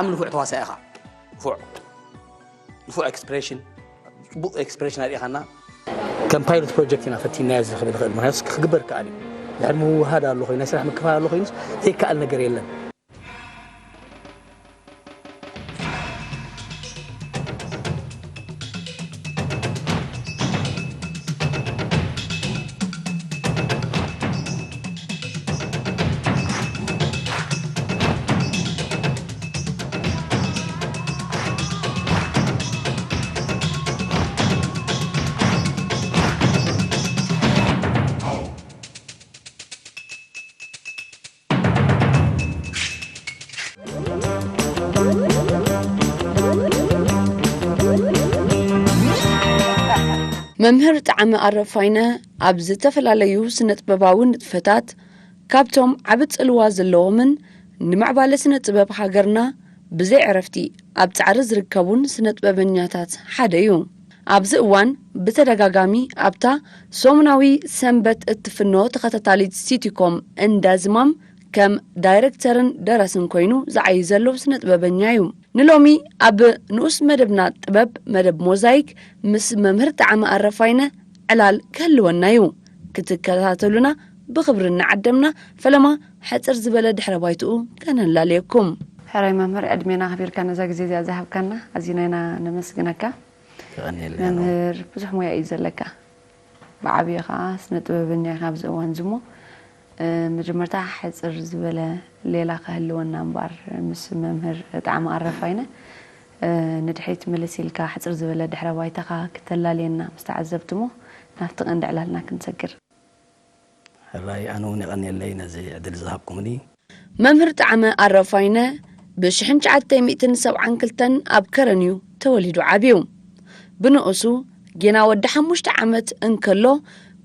ብጣዕሚ ንፉዕ ተዋሳኢ ኢኻ። ንፉዕ ንፉዕ ኤክስፕሬሽን፣ ጽቡቕ ኤክስፕሬሽን ኣርኢኻና። ከም ፓይሎት ፕሮጀክት ኢና ፈቲናዮ እዚ ክብል ይኽእል፣ ምክንያቱ ክግበር ከኣል እዩ። ድሕሪ ምውሃድ ኣሎ ኮይኑ፣ ናይ ስራሕ ምክፋል ኣሎ ኮይኑስ ዘይከኣል ነገር የለን። መምህር ጣዕመ ኣረፋይነ ኣብ ዝተፈላለዩ ስነ ጥበባዊ ንጥፈታት ካብቶም ዓቢ ጽልዋ ዘለዎምን ንምዕባለ ስነ ጥበብ ሃገርና ብዘይ ዕረፍቲ ኣብ ጻዕሪ ዝርከቡን ስነ ጥበበኛታት ሓደ እዩ። ኣብዚ እዋን ብተደጋጋሚ ኣብታ ሰሙናዊ ሰንበት እትፍኖ ተኸታታሊት ሲቲኮም እንዳ ዝማም ከም ዳይረክተርን ደራስን ኮይኑ ዝዓዩ ዘሎ ስነ ጥበበኛ እዩ። ንሎሚ ኣብ ንኡስ መደብና ጥበብ መደብ ሞዛይክ ምስ መምህር ጣዕመ ኣረፋይነ ዕላል ክህልወና እዩ። ክትከታተሉና ብኽብሪ እናዓደምና ፈለማ ሕጽር ዝበለ ድሕረ ባይትኡ ከነላልየኩም። ሕራይ መምህር ዕድሜና ኣኽቢርካ ነዛ ግዜ እዚኣ ዝሃብካና ኣዚና ኢና ነመስግነካ። የቐንየለይ። መምህር ብዙሕ ሞያ እዩ ዘለካ። ብዓብዩ ከዓ ስነ ጥበበኛ ኢኻ ኣብዚ እዋን ዝሞ መጀመርታ ሕፅር ዝበለ ሌላ ክህልወና እምበር ምስ መምህር ጣዕሚ ኣረፋይነ ንድሕሪት ምልስ ኢልካ ሕፅር ዝበለ ድሕረ ባይታኻ ክተላልየና ምስ ተዓዘብትሞ ናብቲ ቀንዲ ዕላልና ክንሰግር። ሕራይ ኣነ እውን የቐንየለይ ነዚ ዕድል ዝሃብኩምኒ። መምህር ጣዕመ ኣረፋይነ ብ1972 ኣብ ከረን እዩ ተወሊዱ ዓብዩ። ብንኡሱ ጌና ወዲ ሓሙሽተ ዓመት እንከሎ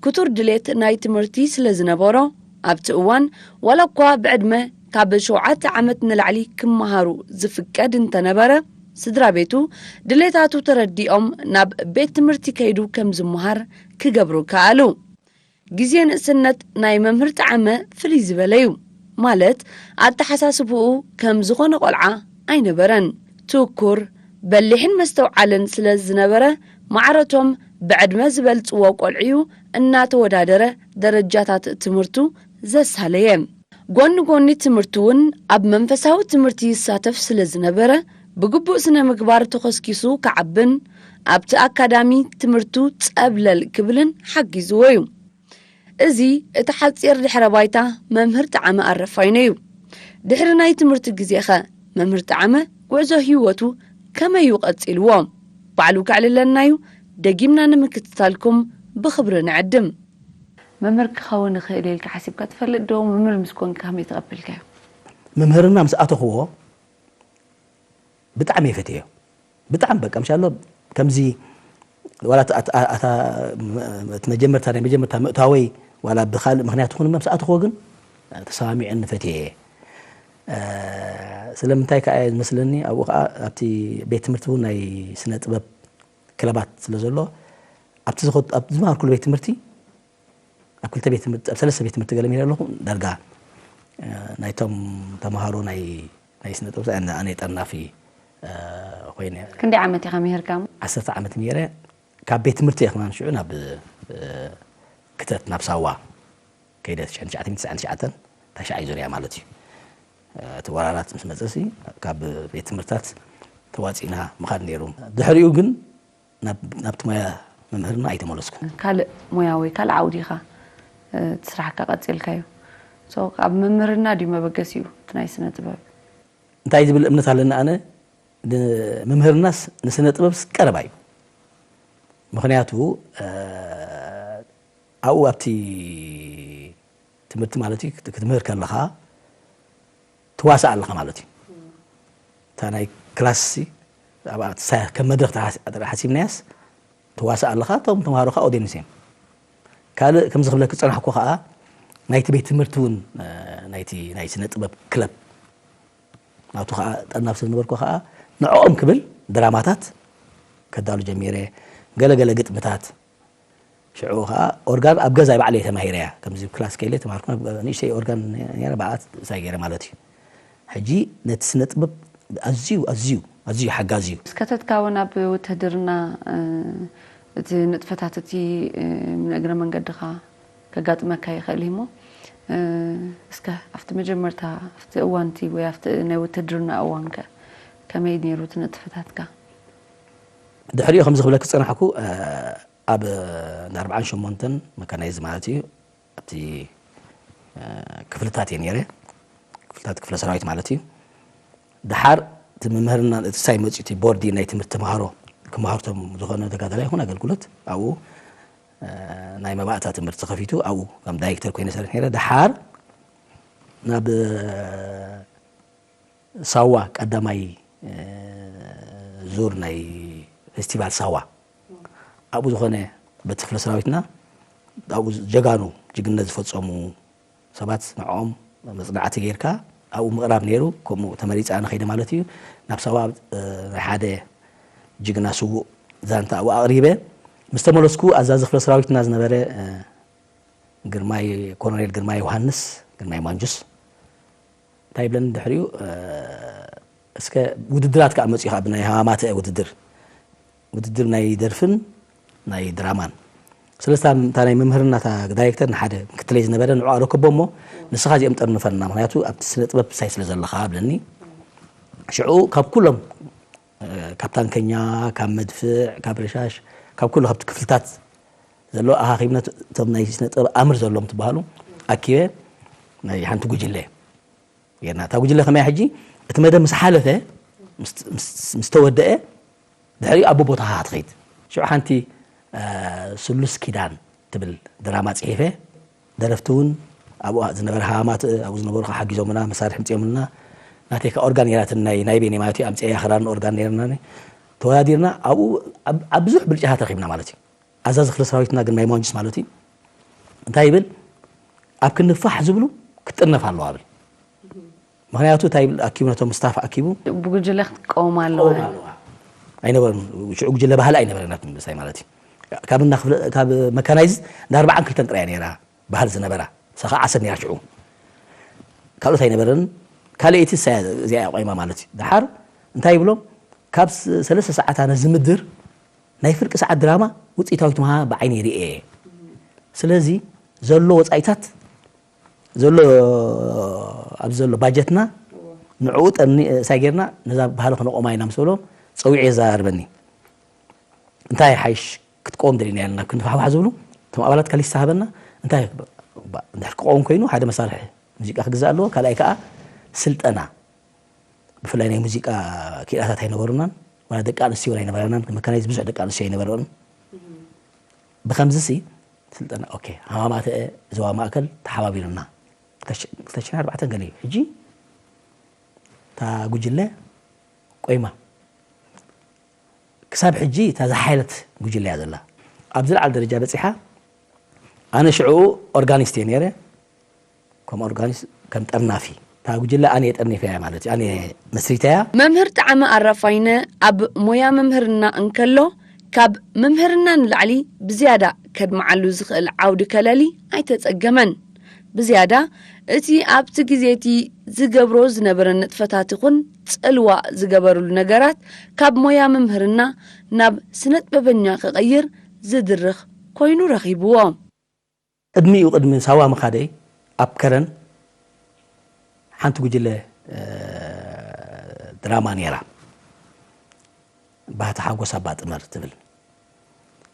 ክቱር ድሌት ናይ ትምህርቲ ስለ ዝነበሮ ኣብቲ እዋን ዋላ እኳ ብዕድመ ካብ ሸውዓተ ዓመት ንላዕሊ ክመሃሩ ዝፍቀድ እንተነበረ ስድራ ቤቱ ድሌታቱ ተረዲኦም ናብ ቤት ትምህርቲ ከይዱ ከም ዝመሃር ክገብሩ ከኣሉ። ግዜ ንእስነት ናይ መምህር ጣዕመ ፍልይ ዝበለ እዩ። ማለት ኣተሓሳስብኡ ከም ዝኾነ ቆልዓ ኣይነበረን። ትኩር፣ በሊሕን መስተውዓልን ስለ ዝነበረ ማዕረቶም ብዕድመ ዝበልጽዎ ቆልዑ እናተወዳደረ ደረጃታት ትምህርቱ ዘሳለየ። ጎኒ ጎኒ ትምህርቱ እውን ኣብ መንፈሳዊ ትምህርቲ ይሳተፍ ስለ ዝነበረ ብግቡእ ስነ ምግባር ተኾስኪሱ ክዓብን ኣብቲ ኣካዳሚ ትምህርቱ ጸብለል ክብልን ሓጊዝዎ እዩ። እዚ እቲ ሓጺር ድሕረ ባይታ መምህር ጣዕመ ኣረፋይነ እዩ። ድሕሪ ናይ ትምህርቲ ግዜኸ መምህር ጣዕመ ጉዕዞ ህይወቱ ከመይ እዩ ቀጺልዎ? ባዕሉ ከዕልለና እዩ። ደጊምና ንምክትታልኩም ብኽብሪ ንዕድም። መምህር ክኸውን እኽእል ኢልካ ሓሲብካ ትፈልጥ ዶ? መምህር ምስ ኮንካ ከመይ ተቐቢልካዮ? መምህርና ምስ ኣተኽዎ ብጣዕሚ እየ ፈትየዮ። ብጣዕሚ በቃ ምሻሎ ከምዚ ዋላ እቲ ኣታ- ኣታ- እቲ መጀመርታ ናይ መጀመርታ ምእታወይ ዋላ ብካልእ ምክንያት ይኹን እሞ ምስ ኣተኽዎ ግን ተሰማሚዐኒ ፈትየ እየ። ስለምንታይ ከዓ እየ ዝመስለኒ ኣብኡ ከዓ ኣብቲ ቤት ትምህርቲ እውን ናይ ስነ ጥበብ ክለባት ስለ ዘሎ ኣብቲ ዝኸ- ኣብቲ ዝመሃርኩሉ ቤት ትምህርቲ ኣብ ክልተ ቤት ትምህርቲ ኣብ ሰለስተ ቤት ትምህርቲ ገለ ምሂረ ኣለኹ ዳርጋ ናይቶም ተምሃሮ ናይ ናይ ስነ ጥበብ ኣነ ኣነ ጠርናፊ ኮይነ ክንደይ ዓመት ኢኻ ምሂርካ? ዓሰርተ ዓመት ምሂረ ካብ ቤት ትምህርቲ እየ ከማን ሽዑ ናብ ክተት ናብ ሳዋ ከይደ ትሽዓን ትሽዓተን ትስዓን ትሽዓተን ታሽዓይ ዙርያ ማለት እዩ እቲ ወራራት ምስ መፀ ሲ ካብ ቤት ትምህርታት ተዋፂና ምኻድ ነይሩ ድሕሪኡ ግን ናብቲ ሞያ መምህርና ኣይተመለስኩን። ካልእ ሞያ ወይ ካልእ ዓውዲ ኢኻ እቲ ስራሕካ ቀፂልካዮ? So ካብ መምህርና ድዩ መበገሲኡ እቲ ናይ ስነ ጥበብ? እንታይ ዝብል እምነት ኣለኒ ኣነ መምህርናስ ንስነ ጥበብስ ቀረባ እዩ። ምኽንያቱ ኣብኡ ኣብቲ ትምህርቲ ማለት እዩ ክትምህር ከለኻ ትዋሳእ ኣለኻ ማለት እዩ። እታ ናይ ክላስ ኣብኣ ከም መድረኽ ሓሲብናያስ ትዋሳእ ኣለኻ፣ እቶም ተምሃሮኻ ኦዲየንስ እዮም። ካልእ ከምዚ ክብለክ ዝጸናሕኩ ከኣ ናይቲ ቤት ትምህርቲ እውን ናይቲ ናይ ስነ ጥበብ ክለብ ናቱ ከኣ ጠርናፍ ስለ ዝነበርኩ ከኣ ንዕኦም ክብል ድራማታት ከዳሉ ጀሚረ። ገለገለ ግጥምታት ሽዑ ከኣ ኦርጋን ኣብ ገዛይ ባዕለይ ተማሂረያ። ከምዚ ክላስ ከይለ ተማሃርኩ ንእሽተይ ኦርጋን ነይረ ብኣት ሳይ ገይረ ማለት እዩ። ሕጂ ነቲ ስነ ጥበብ ኣዝዩ ኣዝዩ ኣዝዩ ሓጋዚ እዩ። እስከተትካ እውን ኣብ ውትህድርና እቲ ንጥፈታት እቲ እግረ መንገድኻ ከጋጥመካ ይኽእል እዩ እሞ እስከ ኣብቲ መጀመርታ ኣብቲ እዋንቲ ወይ ኣብቲ ናይ ውትህድርና እዋንከ ከመይ ነይሩ እቲ ንጥፈታትካ? ድሕሪኡ ከምዚ ክብለክ ዝፀናሕኩ ኣብ ኣርባዓን ሸሞንተን መካናይዝ ማለት እዩ ኣብቲ ክፍልታት እየ ነይረ። ክፍልታት ክፍለ ሰራዊት ማለት እዩ። ድሓር እቲ መምህርና እቲ ሳይ መፅኡ እቲ ቦርዲ ናይ ትምህርቲ ተምሃሮ ክመሃርቶም ዝኾነ ተጋዳላይ ይኹን ኣገልግሎት ኣብኡ ናይ መባእታ ትምህርቲ ከፊቱ ኣብኡ ከም ዳይሬክተር ኮይነ ሰርሕ ነይረ። ድሓር ናብ ሳዋ ቀዳማይ ዙር ናይ ፌስቲቫል ሳዋ ኣብኡ ዝኾነ በቲ ክፍለ ሰራዊትና ኣብኡ ጀጋኑ ጅግነት ዝፈፀሙ ሰባት ንዕኦም መፅናዕቲ ጌርካ ኣብኡ ምቕራብ ነይሩ። ከምኡ ተመሪፀ ኣነ ከይደ ማለት እዩ። ናብ ሳዋ ናይ ሓደ ጅግና ስዉእ ዛንታ ኣብኡ ኣቕሪበ ምስ ተመለስኩ ኣዛዚ ክፍለ ሰራዊትና ዝነበረ ግርማይ ኮሎኔል ግርማይ ዮሃንስ ግርማይ ማንጁስ እንታይ ይብለኒ ድሕሪኡ እስከ ውድድራት ከዓ መፅኡ ከዓ ብናይ ሃማማተ ውድድር ውድድር ናይ ደርፍን ናይ ድራማን ስለስታ እታ ናይ መምህርና እታ ዳይሬክተር ንሓደ ምክትለይ ዝነበረ ንዑ ኣረከቦ እሞ ንስኻ እዚኦም ጠርንፈልና ምክንያቱ ኣብቲ ስነ ጥበብ ሳይ ስለ ዘለኻ ብለኒ። ሽዑ ካብ ኩሎም ካብ ታንከኛ ካብ መድፍዕ ካብ ረሻሽ ካብ ኩሉ ካብቲ ክፍልታት ዘሎ ኣኻኺብነት እቶም ናይ ስነ ጥበብ ኣምር ዘለዎም ትበሃሉ ኣኪበ ናይ ሓንቲ ጉጅለ ጌርና እታ ጉጅለ ከመያ ሕጂ እቲ መደብ ምስ ሓለፈ ምስ ተወደአ ድሕሪ ኣብ ቦታኻ ክትኸይድ ሽዑ ሓንቲ ስሉስ ኪዳን ትብል ድራማ ፅሒፈ ደረፍቲ እውን ኣብኡ ዝነበረ ሃማማት ኣብኡ ዝነበሩ ሓጊዞምና መሳርሒ ምፅኦምልና ናተይካ ኦርጋን ነይራትኒ ናይ ናይ ቤኒ ማለት እዩ ኣምፅኣያ ክራርን ኦርጋን ነይርና ተወዳዲርና ኣብኡ ኣብ ብዙሕ ብልጫታት ረኺብና ማለት እዩ ኣዛዚ ክፍለ ሰራዊትና ግን ናይ ማንጁስ ማለት እዩ እንታይ ይብል ኣብ ክንፋሕ ዝብሉ ክትጥርነፍ ኣለዋ ብል ምክንያቱ እንታይ ይብል ኣኪቡ ነቶም ስታፍ ኣኪቡ ብጉጅለ ክትቀወም ኣለዋ ኣይነበረን ሽዑ ጉጅለ ባህሊ ኣይነበረን ኣብቲ ምሳይ ማለት እዩ ካብ መካናይዝ እንዳ ኣርባዓን ክልተን ጥራያ ነይራ ባህል ዝነበራ ሳኻ ዓሰብ ነይራ ሽዑ ካልኦት ኣይነበረን ካልኣይቲ እዚኣ ቆይማ ማለት እዩ ድሓር እንታይ ይብሎም ካብ ሰለስተ ሰዓት ኣነ ዝምድር ናይ ፍርቂ ሰዓት ድራማ ውፅኢታዊት ምሃ ብዓይኒ ይርኤ ስለዚ ዘሎ ወፃኢታት ዘሎ ኣብዚ ዘሎ ባጀትና ንዕኡ ጠኒ ሳይ ጌርና ነዛ ባህሊ ክነቆማ ኢና ምስ በሎ ፀዊዑ የዘራርበኒ እንታይ ሓይሽ ክትቆም ደሊና ያልና ክንፋሕፋሕ ዝብሉ እቶም ኣባላት ከሊስ ሃበና እንታይ እንድሕር ክቆም ኮይኑ ሓደ መሳርሒ ሙዚቃ ክግዛእ ኣለዎ ካልኣይ ከዓ ስልጠና ብፍላይ ናይ ሙዚቃ ኪዳታት ኣይነበሩናን ዋላ ደቂ ኣንስትዮ ኣይነበረናን መካናይዝ ብዙሕ ደቂ ኣንስትዮ ኣይነበረን ብከምዚ ሲ ስልጠና ኦኬ ሃማማተ ዞባ ማእከል ተሓባቢሩና ክልተ ሽሕን ኣርባዕተን ገለ እዩ ሕጂ እታ ጉጅለ ቆይማ ክሳብ ሕጂ እታ ዝሓየለት ጉጅለ እያ ዘላ ኣብ ዝለዓለ ደረጃ በፂሓ ኣነ ሽዑ ኦርጋኒስት እየ ነይረ ከም ኦርጋኒስት ከም ጠርናፊ እታ ጉጅለ ኣነ ጠርኒፈያ ማለት እዩ ኣነ መስሪተያ መምህር ጣዕመ ኣራፋይነ ኣብ ሞያ መምህርና እንከሎ ካብ መምህርና ንላዕሊ ብዝያዳ ከድምዓሉ ዝኽእል ዓውዲ ከለሊ ኣይተጸገመን። ብዝያዳ እቲ ኣብቲ ግዜ እቲ ዝገብሮ ዝነበረ ንጥፈታት ይኹን ጽልዋ ዝገበርሉ ነገራት ካብ ሞያ መምህርና ናብ ስነጥበበኛ ክቕይር ዝድርኽ ኮይኑ ረኺብዎ። ቅድሚኡ ቅድሚ ሳዋ ምኻደይ ኣብ ከረን ሓንቲ ጉጅለ ድራማ ነይራ ባህቲ ሓጎስ ኣባ ጥመር ትብል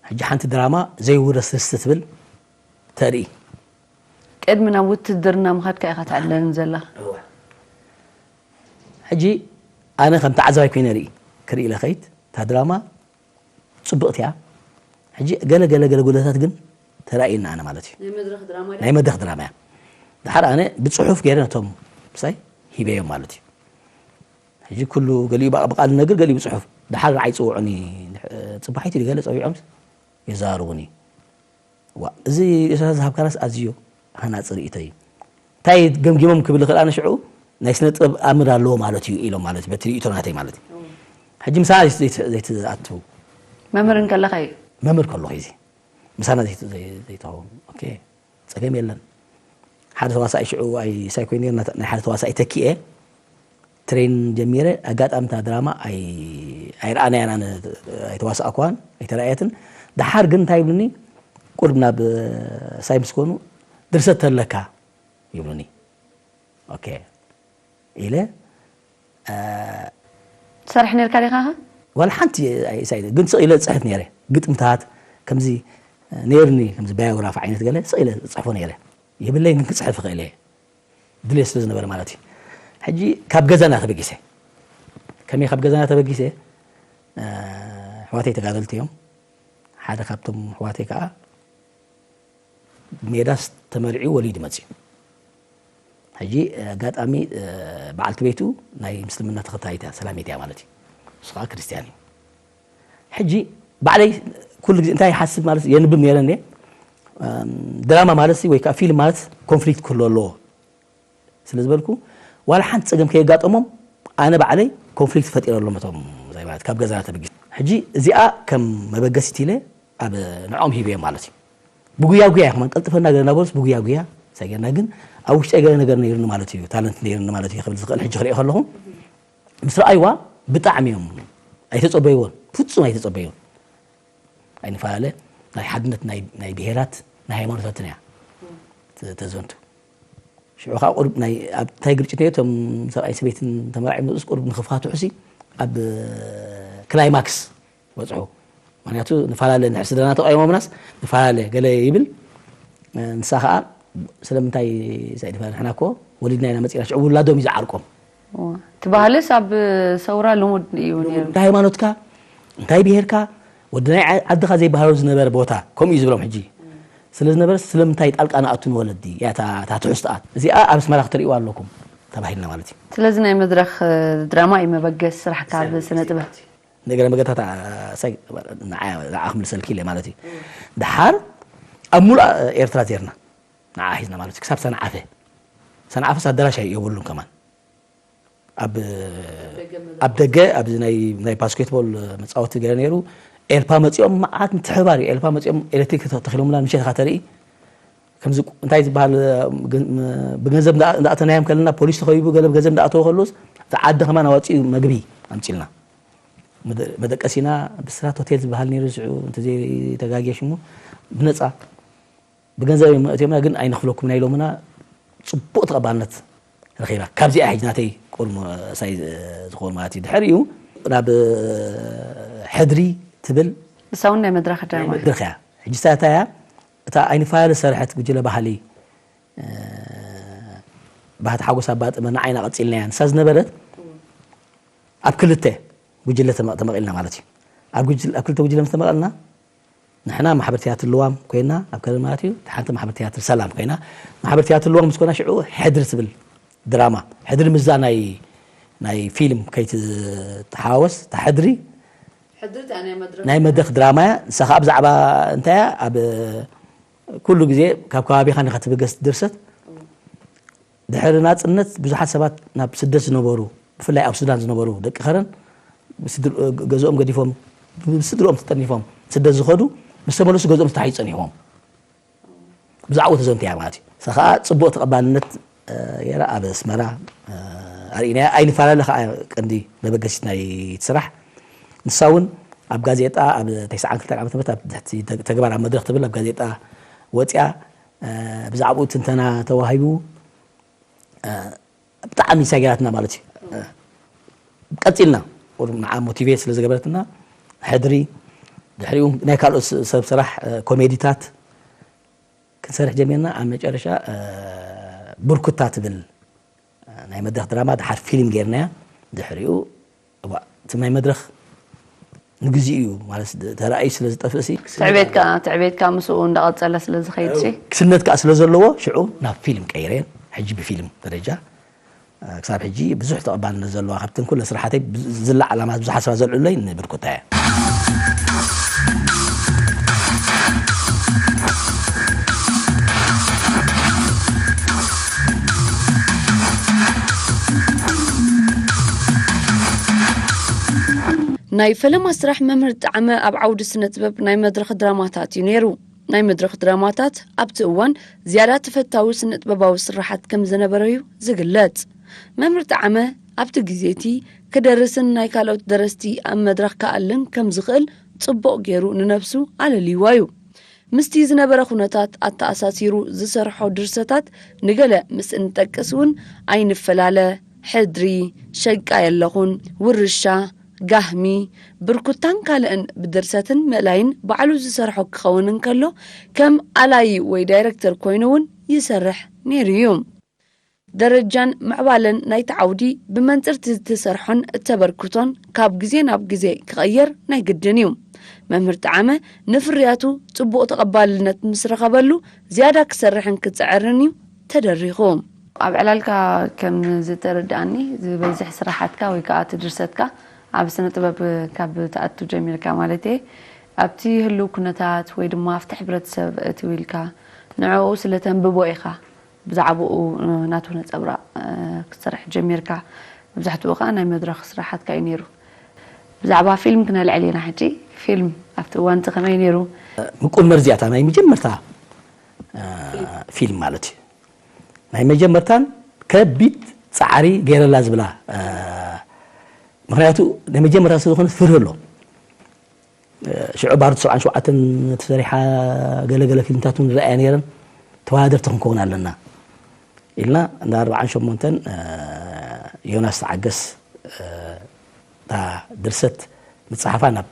ሕጂ ሓንቲ ድራማ ዘይውረስ ርስቲ ትብል ተርኢ ቅድሚ ናብ ውትድርና ምኻድካ ኢኻ ትዕለልን ዘላ ሕጂ ኣነ ከም ተዓዛባይ ኮይነ ርኢ ክርኢ ኢለ ከይድ እታ ድራማ ፅብቕቲ እያ ሕጂ ገለ ገለ ገለ ጉድለታት ግን ተራእዩና ኣነ ማለት እዩ ናይ መድረክ ድራማ እያ ድሓር ኣነ ብፅሑፍ ገይረ ነቶም ምሳይ ሂበዮም ማለት እዩ ሕጂ ኩሉ ገሊኡ ብቃል ነግር ገሊኡ ብፅሑፍ ድሓር ንዓይ ፅውዑኒ ፅባሒት ገለ ፀዊዖም የዛርቡኒ ዋ እዚ ርእሰታት ዝሃብካናስ ኣዝዩ ሃናፂ ርእቶ እዩ እንታይ ገምጊሞም ክብል ይኽእል ኣነ ሽዑ ናይ ስነ ጥበብ ኣምር ኣለዎ ማለት እዩ ኢሎም ማለት በቲ ርእቶ ናተይ ማለት እዩ ሕጂ ምሳና ዘይትኣትው መምህር እንከለኻ እዩ መምህር ከለኹ እዚ ምሳና ዘይትኸውን ኦኬ ጸገም የለን ሓደ ተዋሳኢ ሽዑ ኣይ ሳይ ኮይኑ ናይ ሓደ ተዋሳኢ ተኪኤ ትሬን ጀሚረ ኣጋጣሚ እታ ድራማ ኣይ ኣይረኣናያን ኣነ ኣይተዋሳእኳን ኣይተራእየትን። ደሓር ግን እንታይ ይብሉኒ፣ ቁርብ ናብ ሳይ ምስ ኮኑ ድርሰት ተለካ ይብሉኒ። ኦኬ ኢለ ትሰርሕ ነርካ ዲኻ ኸ? ዋላ ሓንቲ ኣይሳይ ግን ስቕ ኢለ ዝፅሕፍ ነይረ። ግጥምታት ከምዚ ነይርኒ፣ ከምዚ ባዮግራፊ ዓይነት ገለ ስቕ ኢለ ዝፅሕፎ ነይረ። የብለይን ግን ክፅሕፍ ይኽእል እየ። ድሌት ስለ ዝነበረ ማለት እዩ። ሕጂ ካብ ገዛና ተበጊሰ ከመይ ካብ ገዛና ተበጊሰ ኣሕዋተይ ተጋደልቲ እዮም። ሓደ ካብቶም ኣሕዋተይ ከዓ ሜዳስ ተመርዒ ወሊዱ መፅዩ። ሕጂ ኣጋጣሚ በዓልቲ ቤቱ ናይ ምስልምና ተኸታሊት እያ ሰላሚት እያ ማለት እዩ። እሱ ከዓ ክርስትያን እዩ። ሕጂ ባዕለይ ኩሉ ግዜ እንታይ ይሓስብ ማለት የንብብ ነይረ እየ። ድራማ ማለት ወይ ከዓ ፊልም ማለት ኮንፍሊክት ክህሉ ኣለዎ ስለ ዝበልኩ ዋላ ሓንቲ ፀገም ከየጋጠሞም ኣነ ባዕለይ ኮንፍሊክት ፈጢረሎም እቶም ዛይ ማለት ካብ ገዛና ተበጊስ ሕጂ እዚኣ ከም መበገሲት ኢለ ኣብ ንዕኦም ሂበዮም ማለት እዩ። ብጉያ ጉያ ከማን ቀልጥፈና ገለ እናበሉስ ብጉያ ጉያ ሳይገና ግን ኣብ ውሽጠይ ገለ ነገር ነይሩኒ ማለት እዩ፣ ታለንት ነይሩኒ ማለት እዩ ክብል ዝኽእል ሕጂ ክሪኦ ከለኹ ምስ ረኣይዋ ብጣዕሚ እዮም ኣይተጸበይዎን፣ ፍጹም ኣይተጸበይዎን። ኣይንፈላለ ናይ ሓድነት ናይ ናይ ብሄራት ናይ ሃይማኖታትን እያ ተ- ተዘንቱ። ሽዑ ከዓ ቁርብ ናይ ኣብ እንታይ ግርጭት ነዮ እቶም ሰብኣይ ሰበይትን ተመራዒ መፅኡስ ቁርብ ንክፋትሑ ሲ ኣብ ክላይማክስ በፅሑ። ምክንያቱ ንፈላለ ንድሕር ስድራና ተቃይሞምናስ ንፈላለ ገለ ይብል። ንሳ ከዓ ስለምንታይ ሳይድ ፋ ንሕና እኮ ወሊድና ኢና መፂና ሽዑ ውላዶም እዩ ዝዓርቆም። እቲ ባህልስ ኣብ ሰውራ ልሙድ እዩ ነይሩ። እንታይ ሃይማኖትካ እንታይ ብሄርካ ወዲ ናይ ዓድኻ ዘይባህሎ ዝነበረ ቦታ ከምኡ እዩ ዝብሎም ሕጂ ስለ ዝነበረ ስለምንታይ ጣልቃ ንኣቱ ንወለዲ እያ እታ እታ ትሕዝቶኣ እዚኣ ኣብ ኣስመራ ክትርእይዋ ኣለኩም ተባሂልና ማለት እዩ። ስለዚ ናይ መድረኽ ድራማ እዩ መበገሲ ስራሕካ ኣብ ስነ ጥበብ። ንገለ መገድታት ሳይ ንዓ ንዓ ክምልሰልኪ ኢለ ማለት እዩ። ድሓር ኣብ ሙሉእ ኤርትራ ዜርና ንዓ ሒዝና ማለት እዩ ክሳብ ሰንዓፈ ሰንዓፈስ ኣዳራሽ የብሉን ከማን ኣብ ኣብ ደገ ኣብዚ ናይ ናይ ባስኬትቦል መጻወቲ ገለ ነይሩ። ኤልፓ መጺኦም መዓት ምትሕብባር እዩ። ኤልፓ መጺኦም ኤሌክትሪክ ተኺሎምና ምሸት ኢኻ ተርኢ ከምዚ እንታይ ዝበሃል ብገንዘብ እንዳእተናዮም ከለና ፖሊስ ተኸቢቡ ገለ ብገንዘብ እንዳእተወ ከለስ እቲ ዓዲ ከማን ኣዋፂኡ መግቢ ኣምፂልና መደቀሲና ብስራት ሆቴል ዝበሃል ነይሩ ሽዑ እንተዘይተጋግየ ሽሙ ብነፃ ብገንዘብ እዮም መእትዮምና ግን ኣይንኽፍለኩም ናይ ሎምና ፅቡቅ ተቐባልነት ረኺባ ካብዚኣ ሕጂ ናተይ ቁርሞ ሳይ ዝኸውን ማለት እዩ ድሕር እዩ ናብ ሕድሪ ትብል ንሳ እውን ናይ መድረክ ድራማ መድረክ እያ ሕጂ ሳታ እያ እታ ኣይንፈላለ ዝሰርሐት ጉጅለ ባህሊ ባህቲ ሓጎስ ኣባጥመ ንዓይና ቀፂልናያ ንሳ ዝነበረት ኣብ ክልተ ጉጅለ ተመ- ተመቒልና ማለት እዩ ኣብ ጉጅለ- ኣብ ክልተ ጉጅለ ምስ ተመቐልና ንሕና ማሕበር ትያትር ልዋም ኮይና ኣብ ከረን ማለት እዩ ሓንቲ ማሕበር ትያትር ሰላም ኮይና ማሕበር ትያትር ልዋም ምስ ኮይና ሽዑ ሕድሪ ትብል ድራማ ሕድሪ ምዛ ናይ ናይ ፊልም ከይትተሓዋወስ እታ ሕድሪ ናይ መድረክ ድራማ እያ ንሳ ከዓ ብዛዕባ እንታይ እያ ኣብ ኩሉ ግዜ ካብ ከባቢኻ ንካ ትብገስ ድርሰት ድሕሪ ናፅነት ብዙሓት ሰባት ናብ ስደት ዝነበሩ ብፍላይ ኣብ ሱዳን ዝነበሩ ደቂ ከረን ገዝኦም ገዲፎም ብስድርኦም ተጠኒፎም ስደት ዝኸዱ ምስ ተመለሱ ገዝኦም ዝተሓዩ ፀኒሕዎም ብዛዕባኡ ተዘንትያ ማለት እዩ። ንሳ ከዓ ፅቡቅ ተቐባልነት ገይራ ኣብ ኣስመራ ኣርኢናያ ኣይንፈላለ ከዓ ቀንዲ መበገሲት ናይ ስራሕ ንሳ እውን ኣብ ጋዜጣ ኣብ ተስዓን ክልተን ዓመተ ምህረት ኣብ ትሕቲ ተግባር ኣብ መድረክ ትብል ኣብ ጋዜጣ ወፅያ ብዛዕባኡ ትንተና ተዋሂቡ ብጣዕሚ ሳጊራትና ማለት እዩ ቀፂልና ንዓ ሞቲቬት ስለ ዝገበረትና ሕድሪ ድሕሪኡ ናይ ካልኦት ሰብ ስራሕ ኮሜዲታት ክንሰርሕ ጀሚርና ኣብ መጨረሻ ብርኩታ ትብል ናይ መድረክ ድራማ ድሓር ፊልም ጌርናያ ድሕሪኡ እቲ ናይ መድረክ ንግዚኡ እዩ ማለት ተራእዩ ስለ ዝጠፍእ ሲ ትዕቤትካ ትዕቤትካ ምስኡ እንዳቐጸለ ስለ ዝኸይድ ሲ ክስነት ከዓ ስለ ዘለዎ ሽዑ ናብ ፊልም ቀይረን ሕጂ ብፊልም ደረጃ ክሳብ ሕጂ ብዙሕ ተቐባልነት ዘለዋ ካብተን ኩለ ስራሓተይ ዝላ ዓላማ ብዙሓት ሰባት ዘልዕሉለይ ንብርኩታ እያ ናይ ፈለማ ስራሕ መምህር ጣዕመ ኣብ ዓውዲ ስነ ጥበብ ናይ መድረኽ ድራማታት እዩ ነይሩ። ናይ መድረኽ ድራማታት ኣብቲ እዋን ዝያዳ ተፈታዊ ስነ ጥበባዊ ስራሓት ከም ዝነበረ እዩ ዝግለጽ። መምህር ጣዕመ ኣብቲ ግዜ እቲ ክደርስን ናይ ካልኦት ደረስቲ ኣብ መድረኽ ክኣልን ከም ዝኽእል ጽቡቕ ገይሩ ንነብሱ ኣለልይዋ እዩ። ምስቲ ዝነበረ ኩነታት ኣተኣሳሲሩ ዝሰርሖ ድርሰታት ንገለ ምስ እንጠቅስ እውን ኣይንፈላለ፣ ሕድሪ፣ ሸቃ የለኹን፣ ውርሻ፣ ጋህሚ፣ ብርኩታን ካልእን ብድርሰትን ምእላይን ባዕሉ ዝሰርሖ ክኸውን እንከሎ ከም ኣላዪ ወይ ዳይረክተር ኮይኑ እውን ይሰርሕ ነይሩ እዩ። ደረጃን ምዕባለን ናይቲ ዓውዲ ብመንጽር እቲ ዝተሰርሖን እተበርክቶን ካብ ግዜ ናብ ግዜ ክቕየር ናይ ግድን እዩ። መምህር ጠዓመ ንፍርያቱ ጽቡቕ ተቐባልነት ምስ ረኸበሉ ዝያዳ ክሰርሕን ክጽዕርን እዩ ተደሪኹ። ኣብ ዕላልካ ከም ዝተረድኣኒ ዝበዝሕ ስራሓትካ ወይ ከዓ እቲ ድርሰትካ ኣብ ስነ ጥበብ ካብ ትኣቱ ጀሚርካ ማለት እየ ኣብቲ ህልው ኩነታት ወይ ድማ ኣብቲ ሕብረተሰብ እትው ኢልካ ንዕኡ ስለ ተንብቦ ኢኻ ብዛዕባኡ ናቱ ነጸብራቕ ክትሰርሕ ጀሚርካ። መብዛሕትኡ ከዓ ናይ መድረኽ ስራሓትካ እዩ ነይሩ። ብዛዕባ ፊልም ክነልዕል ኢና ሕጂ። ፊልም ኣብቲ እዋን እቲ ከመይ ነይሩ? ምቁር መርዚ እያ እታ ናይ መጀመርታ ፊልም ማለት እዩ። ናይ መጀመርታን ከቢድ ፃዕሪ ገይረላ ዝብላ ምክንያቱ ናይ መጀመርታ ስለዝኾነ ፍርህ ኣሎ። ሽዑ ባርድ ሰብዓን ሸውዓተን ተሰሪሓ ገለገለ ፊልምታት እውን ዝረኣያ ነይረን። ተወዳደርቲ ክንከውን ኣለና ኢልና እንዳ ኣርባዓን ሸሞንተን ዮናስ ተዓገስ እታ ድርሰት ምፅሓፋ ናብ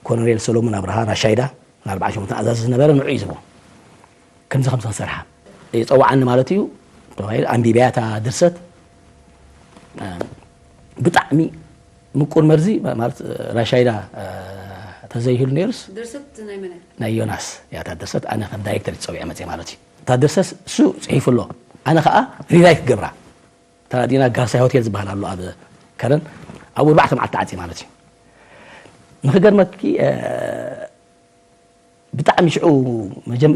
ኮሎኔል ሰሎሞን ኣብርሃ ራሻይዳ ናብ ኣርባዓን ሸሞንተን ኣዛዚ ዝነበረ ንዑ እዩ ዝቦ ከምዚ ከምዚ ክሰርሓ ይፀዋዓኒ ማለት እዩ ተባሂሉ ኣንቢብያ እታ ድርሰት ብጣዕሚ ምቁር መርዚ ማለት ራሻይዳ ተዘይህሉ ነይሩስ ናይ ዮናስ ያታ ድርሰት ኣነ ከም ዳይሬክተር ይፀውዐ መፅእ ማለት እዩ እታ ድርሰት እሱ ፅሒፉ ኣሎ ኣነ ከዓ ሪራይት ክገብራ ተራዲና ጋሳይ ሆቴል ዝበሃል ኣሎ ኣብ ከረን ኣብኡ ኣርባዕተ መዓልቲ ዓፂ ማለት እዩ ንክገርመኪ ብጣዕሚ ሽዑ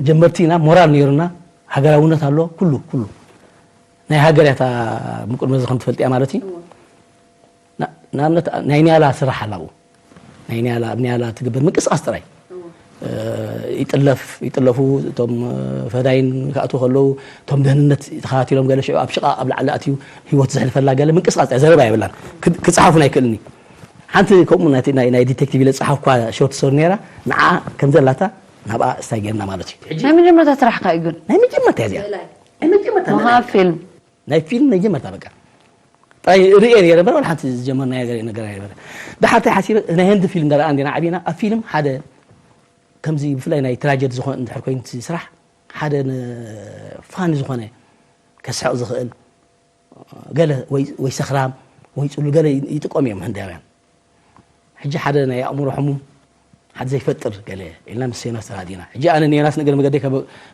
ጀመርቲ ኢና ሞራል ነይሩና ሃገራውነት ኣሎ ኩሉ ኩሉ ናይ ሃገር ያታ ምቁር መዚ ከም ትፈልጥያ ማለት እዩ ንኣብነት ናይ ኒያላ ስራሕ ኣላብኡ ናይ ኒያላ ኣብ ኒያላ ትግበር ምንቅስቃስ ጥራይ ይጥለፍ ይጥለፉ እቶም ፈዳይን ክኣትዉ ከለዉ እቶም ደህንነት ተኸታቲሎም ገለ ሽዑ ኣብ ሽቓ ኣብ ላዕሊ ኣትዩ ህይወት ዘሕልፈላ ገለ ምንቅስቃስ ጥራይ ዘረባ የብላን ክፅሓፉን ኣይክእልን እዩ ሓንቲ ከምኡ ናይ ናይ ዲቴክቲቭ ኢለ ዝፀሓፍኳ ሾርት ስቶሪ ነይራ ንዓ ከም ዘላታ ናብኣ ስታይ ጌርና ማለት እዩ ናይ መጀመርታ ስራሕካ እዩ ግን ናይ መጀመርታ እዚኣ ናይ መጀመርታ ምሃብ ፊልም ናይ ፊልም ናይ መጀመርታ በቃ ጥራይ ርእየ ነይረ እምበር ወላ ሓንቲ ዝጀመርናዮ ገለ ነገር ኣይነበረ ድሓር እንታይ ሓሲበ ናይ ህንዲ ፊልም ንረኣ እንዲና ዓብና ኣብ ፊልም ሓደ ከምዚ ብፍላይ ናይ ትራጀዲ ዝኾነ እንድሕር ኮይኑ ስራሕ ሓደ ፋን ዝኾነ ከስሕቕ ዝኽእል ገለ ወይ ሰኽራም ወይ ፅሉ ገለ ይጥቀሙ እዮም ህንዳውያን ሕጂ ሓደ ናይ ኣእምሮ ሕሙም ሓደ ዘይፈጥር ገለ ኢልና ምስ ዮናስ ተራዲና ሕጂ ኣነ ንዮናስ ንእግረ መገደይ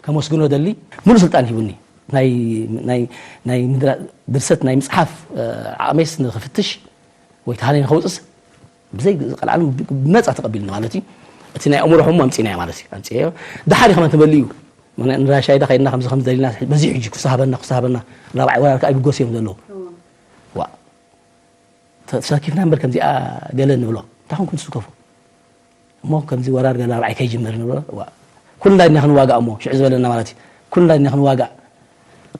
ከመስግኖ ደሊ ሙሉ ስልጣን ሂቡኒ ናይ ድርሰት ናይ ምፅሓፍ ዓቕመይስ ንክፍትሽ ወይ ተሃነይ ንከውፅስ ብዘይ ዝቀልዓሉ ብነፃ ተቐቢልኒ ማለት እዩ እቲ ናይ ኣእምሮ ሕሙም ኣምፂናዮ ማለት እዩ ኣምፅዮ ድሓር ከመን ትመልእ እዩ ንራሻይዳ ከይድና ከምዚ ከም ደሊና በዚ ሕጂ ክሳሃበና ክሳሃበና ራብዓይ ወራር ከዓ ይብገሱ እዮም ዘለዉ ዋ ተሰኪፍና እምበር ከምዚኣ ገለ ንብሎ እንታይ ኮንኩም ትስከፉ እሞ ከምዚ ወራር ገለ ራብዓይ ከይጅምር ንብሎ ኩልና ድና ክንዋጋእ እሞ ሽዑ ዝበለና ማለት እዩ ኩልና ድና ክንዋጋእ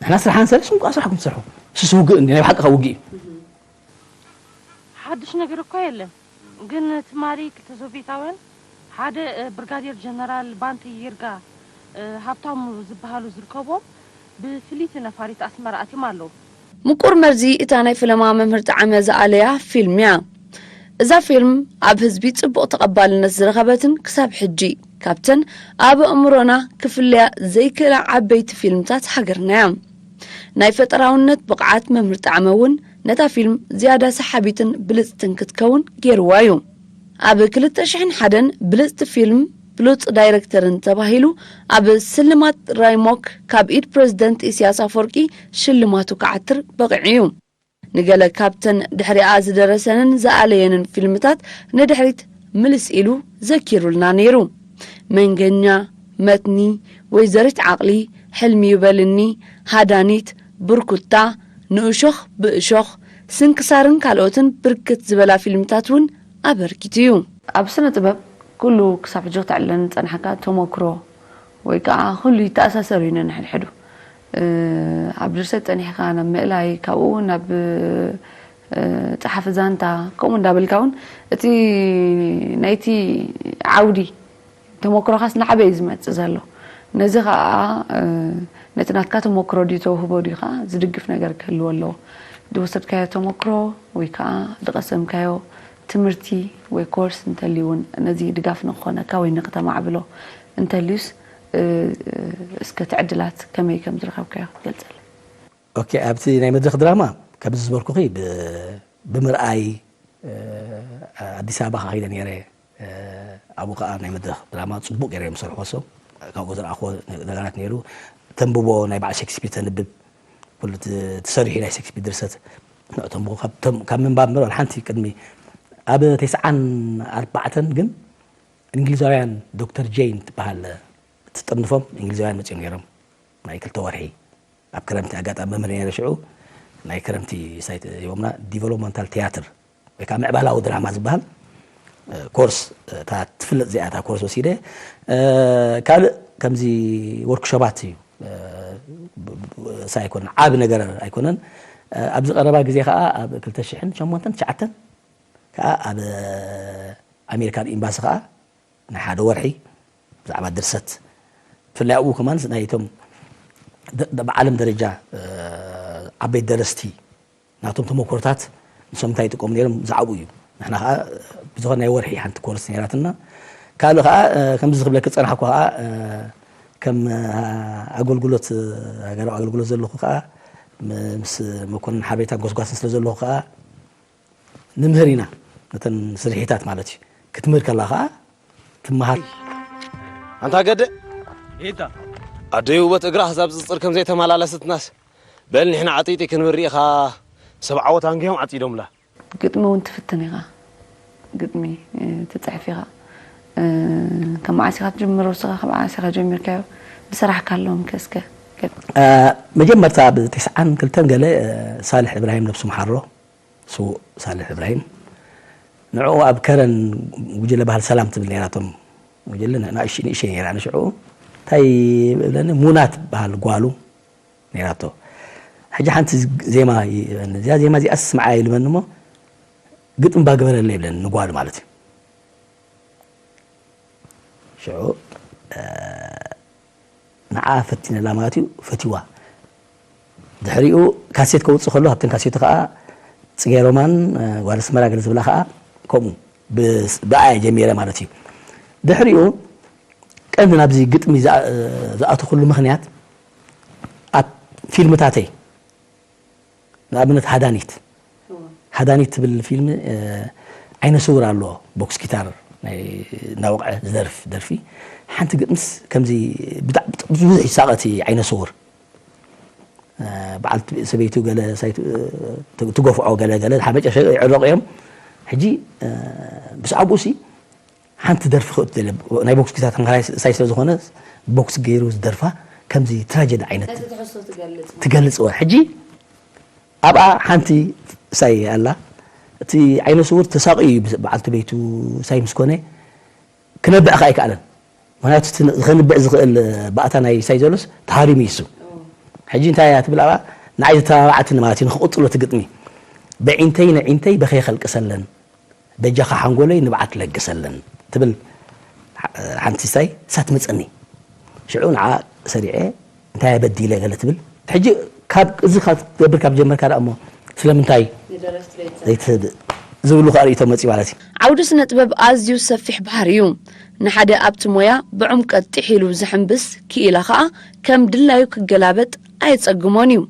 ንሕና ስራሕና ንሰርሕ ንስኹም ከዓ ስራሕኩም ትሰርሑ ስስ ውግእ እንዲ ናይ ብሓቂ ከዓ ውግእ እዩ ሓድሽ ነገር እኳ የለን ግን ትማሊ ክልተ ሶቪየታውያን ሓደ ብርጋዴር ጀነራል ባንቲ ይርጋ ሃብታሙ ዝበሃሉ ዝርከብዎም ብፍልይቲ ነፋሪት ኣስመራ ኣትዮም ኣለዉ። ምቁር መርዚ እታ ናይ ፈለማ መምህር ጠዓመ ዝኣለያ ፊልም እያ። እዛ ፊልም ኣብ ህዝቢ ጽቡቕ ተቐባልነት ዝረኸበትን ክሳብ ሕጂ ካብተን ኣብ ኣእምሮና ክፍለያ ዘይክእላ ዓበይቲ ፊልምታት ሃገርና እያ። ናይ ፈጠራውነት ብቕዓት መምህር ጠዓመ እውን ነታ ፊልም ዝያዳ ሰሓቢትን ብልጽትን ክትከውን ገይርዋ እዩ። ኣብ ክልተ ሽሕን ሓደን ብልጽቲ ፊልም ብሉጽ ዳይረክተርን ተባሂሉ ኣብ ስልማት ራይሞክ ካብ ኢድ ፕረዚደንት ኢሳያስ ኣፈወርቂ ሽልማቱ ክዓትር በቒዑ እዩ። ንገለ ካብተን ድሕሪኣ ዝደረሰንን ዝኣለየንን ፊልምታት ንድሕሪት ምልስ ኢሉ ዘኪሩልና ነይሩ። መንገኛ፣ መትኒ፣ ወይዘሪት ዓቕሊ፣ ሕልሚ ይበልኒ፣ ሃዳኒት፣ ብርኩታ፣ ንእሾኽ ብእሾኽ፣ ስንክሳርን ካልኦትን ብርክት ዝበላ ፊልምታት እውን ኣበርኪቱ እዩ። ኣብ ስነ ጥበብ ኩሉ ክሳብ ሕጂ ክተዕልለን ዝጸናሕካ ተመክሮ ወይ ከዓ ኩሉ ይተኣሳሰር እዩ ነንሕድሕዱ። ኣብ ድርሰት ጸኒሕካ ናብ ምእላይ ካብኡ እውን ናብ ጸሓፊ ዛንታ፣ ከምኡ እንዳበልካ እውን እቲ ናይቲ ዓውዲ ተመክሮኻስ እናዓበየ እዩ ዝመጽእ ዘሎ። ነዚ ኸኣ ነቲ ናትካ ተመክሮ ድዩ ተውህቦ ድዩ ኸኣ ዝድግፍ ነገር ክህልዎ ኣለዎ። ዝወሰድካዮ ተመክሮ ወይ ከኣ ዝቐሰምካዮ ትምህርቲ ወይ ኮርስ እንተልዩ እውን ነዚ ድጋፍ ንክኾነካ ወይ ንክተማዕብሎ እንተልዩስ እስከ እቲ ዕድላት ከመይ ከም ዝረኸብካዮ ክትገልጸልና። ኦኬ፣ ኣብቲ ናይ መድረኽ ድራማ ከምዚ ዝበልኩኺ ብምርኣይ ኣዲስ ኣበባ ከኺደ ነይረ። ኣብኡ ከዓ ናይ መድረኽ ድራማ ፅቡቅ ገይረ እዮም ዝሰርሕዎ። ሰው ካብኡ ዝረኣኽዎ ነገራት ነይሩ። ተንብቦ፣ ናይ በዓል ሸክስፒር ተንብብ፣ ኩሉ እቲ ተሰሪሑ ናይ ሸክስፒር ድርሰት ንዕ ተንብቦ። ካብ ምንባብ ምበር ሓንቲ ቅድሚ ኣብ ተስዓን ኣርባዕተን ግን እንግሊዛውያን ዶክተር ጄን ትበሃል ትጥርንፎም እንግሊዛውያን መፅኦም ነይሮም ናይ ክልተ ወርሒ ኣብ ክረምቲ። ኣጋጣሚ መምህር ነይረ ሽዑ። ናይ ክረምቲ ሳይት ሂቦምና፣ ዲቨሎፕመንታል ቲያትር ወይ ከዓ ምዕባላዊ ድራማ ዝበሃል ኮርስ፣ እታ ትፍለጥ እዚኣ እታ ኮርስ ወሲደ። ካልእ ከምዚ ወርክሾባት እዩ ሳይኮን ዓብ ነገር ኣይኮነን። ኣብዚ ቀረባ ግዜ ከዓ ኣብ ክልተ ሽሕን ሸሞንተን ትሽዓተን ከዓ ኣብ ኣሜሪካን ኤምባሲ ከዓ ንሓደ ወርሒ ብዛዕባ ድርሰት፣ ብፍላይ ኣብኡ ከማን ናይቶም ብዓለም ደረጃ ዓበይቲ ደረስቲ ናቶም ተመክሮታት፣ ንሶም እንታይ ይጥቀሙ ነይሮም ዝዓብኡ እዩ። ንሕና ከዓ ብዝኾነ ናይ ወርሒ ሓንቲ ኮርስ ነይራትና። ካልእ ከዓ ከምዚ ክብለክ ዝፀናሕኩ ከዓ ከም ኣገልግሎት፣ ሃገራዊ ኣገልግሎት ዘለኹ ከዓ ምስ መኮንን ሓበሬታን ጎስጓስን ስለ ዘለኹ ከዓ ንምህር ኢና። ነተን ስርሒታት ማለት እዩ። ክትምህር ከላ ከዓ ትመሃር። ኣንታ ገደ ኢታ ኣደይ ውበት እግራ ክሳብ ዝፅር ከም ዘይተመላለሰትናስ በል ንሕና ዓጢጢ ክንብል ርኢኻ። ሰብ ዓወት ኣንጊሆም ዓፂዶምላ። ግጥሚ እውን ትፍትን ኢኻ። ግጥሚ ትፅሕፍ ኢኻ። ከም መዓስ ኢኻ ትጅምሮ? እስኻ ካብ መዓስ ኢኻ ጀሚርካዮ? ዝሰራሕካሎም ከ እስከ ገለ። መጀመርታ ኣብ ተስዓን ክልተን ገለ ሳልሕ እብራሂም ነብሱ ምሓሮ ስዉእ ሳልሕ እብራሂም። ንዕኡ ኣብ ከረን ጉጅለ ባህል ሰላም ትብል ነይራቶም። ጉጅለ ንእሽይ ንእሽይ ነይራ ንሽዑ። እንታይ እብለኒ፣ ሙና ትበሃል ጓሉ ነይራቶ። ሕጂ ሓንቲ ዜማ ይበኒ፣ እዚኣ ዜማ እዚኣ ስምዓ ይልበኒ እሞ ግጥም ባግበረለ ይብለኒ፣ ንጓሉ ማለት እዩ። ሽዑ ንዓ ፈቲነላ ማለት እዩ፣ ፈትዋ። ድሕሪኡ ካሴት ከውፅእ ከሎ ካብተን ካሴቱ ከዓ ፅጌ ሮማን ጓል ኣስመራ ገለ ዝብላ ከዓ ከምኡ ብኣየ ጀሚረ ማለት እዩ። ድሕሪኡ ቀንዲ ናብዚ ግጥሚ ዝኣተኹሉ ምኽንያት ኣብ ፊልምታተይ ንኣብነት ሃዳኒት ሃዳኒት ትብል ፊልም ዓይነ ስውር ኣሎ ቦክስ ጊታር ናይ እናወቕዐ ዝደርፍ ደርፊ ሓንቲ ግጥምስ ከምዚ ብጣዕሚ ብዙሕ ይሳቐ እቲ ዓይነ ስውር በዓል ሰበይቱ ገለ ትገፍዖ ገለ ገለ ሓመጨ ይዕረቑ እዮም ሕጂ ብስዓብኡ ሲ ሓንቲ ደርፊ ክእቱ ናይ ቦክስ ጊታር ተምሃራይ ሳይ ስለ ዝኾነ ቦክስ ገይሩ ዝደርፋ ከምዚ ትራጀዲ ዓይነት ትገልጽ ወ ሕጂ ኣብኣ ሓንቲ ሳይ ኣላ እቲ ዓይነ ስውር ተሳቂ እዩ በዓልቲ ቤቱ ሳይ ምስ ኮነ ክነብዕ ከ ኣይከኣለን ምክንያቱ ዝኸንብዕ ዝኽእል ባእታ ናይ ሳይ ዘሎስ ተሃሪሙ ይሱ ሕጂ እንታይ እያ ትብል ኣብኣ ንዓይ ዝተባባዕትኒ ማለት እዩ ንክቕፅሎ እቲ ግጥሚ ብዒንተይ ንዒንተይ በኸ ከልቅሰለን በጃኻ ሓንጎለይ ንብዓት ለግሰለን ትብል ሓንቲ ሳይ እሳ ትመፀኒ ሽዑ ንዓ ሰሪዐ እንታይ በዲለ ገለ ትብል ሕጂ ካብ እዚ ክትገብር ካብ ጀመርካ ደኣ እሞ ስለምንታይ ዘይትህድእ ዝብሉ ከዓ ርእቶ መፅኡ ማለት እዩ። ዓውዲ ስነ ጥበብ ኣዝዩ ሰፊሕ ባህሪ እዩ። ንሓደ ኣብቲ ሞያ ብዕምቀት ጥሒሉ ዝሕምብስ ክኢላ ከዓ ከም ድላዩ ክገላበጥ ኣየጸግሞን እዩ።